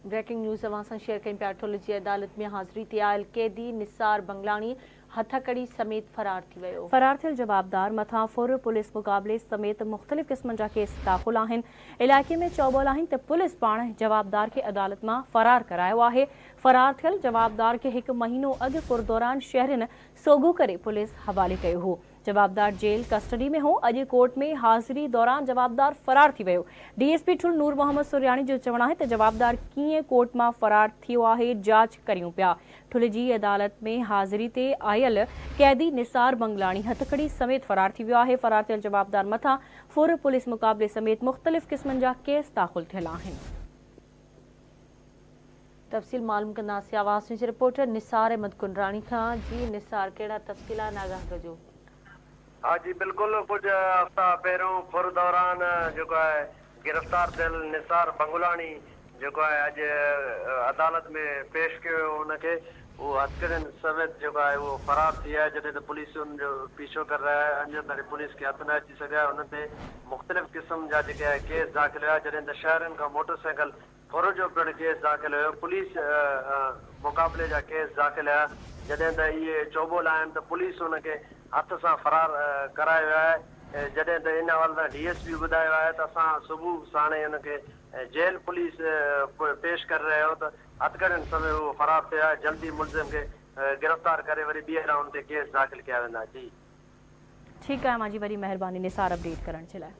Breaking news اوهان سان share ڪيون پيا، ٺل جي عدالت ۾ حاضري تي آيل قيدي نثار بنگلاڻي هٿڪڙي سميت فرار ٿي ويو. فرار ٿيل جوابدار مٿان ڦر، پوليس مقابلي سميت مختلف قسمن جا ڪيس داخل آهن. علائقي ۾ چئوٻول آهن ته پوليس پاڻ جوابدار کي عدالت مان فرار ڪرايو آهي. فرار ٿيل جوابدار کي هڪ مهينو اڳ ڦر دوران شهرين سوگهو ڪري پوليس حوالي ڪيو هو. جوابدار جيل ڪسٽڊي ۾ هو، اڄ ڪورٽ ۾ حاضري دوران جوابدار فرار ٿي ويو. D S P Thul Noor Muhammad Suryani جو چوڻ آهي ته جوابدار ڪيئن ڪورٽ مان فرار ٿيو آهي جاچ ڪريون پيا. ٺل جي عدالت ۾ حاضري تي آيل قيدي نثار بنگلاڻي هٿڪڙي سميت فرار ٿي ويو آهي. فرار ٿيل جوابدار مٿان ڦر، پوليس مقابلي سميت مختلف قسمن جا ڪيس داخل ٿيل آهن. تفصيل معلوم ڪنداسين آواز نيوز رپورٽر نثار احمد ڪنراڻي کان. جي نثار ڪهڙا تفصيل آهن آگاهه ڪجو. ها جي بلڪل ڪجهه هفتا پهريون ڦر دوران جيڪو آهي گرفتار ٿيل نثار بنگلاڻي جيڪو آهي اڄ عدالت ۾ پيش ڪيو ويو ان کي اهو هٿڪڙين سميت جيڪو آهي اهو فرار ٿي ويو آهي جڏهن ته پوليس ان جو پيڇو ڪري رهي آهي اڃا تائين پوليس کي هٿ نه اچي سگهيو آهي ان تي مختلف قسم جا جيڪي آهي ڪيس داخل هيا جڏهن ته شهرين کان موٽر سائيڪل ڦر جو پڻ ڪيس داخل هيو، پوليس مقابلي جا ڪيس داخل هيا، جڏهن ته اهي چوٻول آهن ته پوليس ان کي هٿ سان فرار ڪرايو ويو آهي، جڏهن ته ان حوالي سان ڊي ايس پي ٻڌايو آهي ته اسان صبح ساڻي ان کي جيل پوليس پيش ڪري رهيا آهيون ته هٿڪڙين سميت اهو فرار ٿيو آهي، جلدي ملزم کي گرفتار ڪري وري ٻيهر ان تي ڪيس داخل ڪيا ويندا. جي. ٺيڪ آهي اوهان جي وڏي مهرباني نثار اپڊيٽ ڪرڻ جي لاء.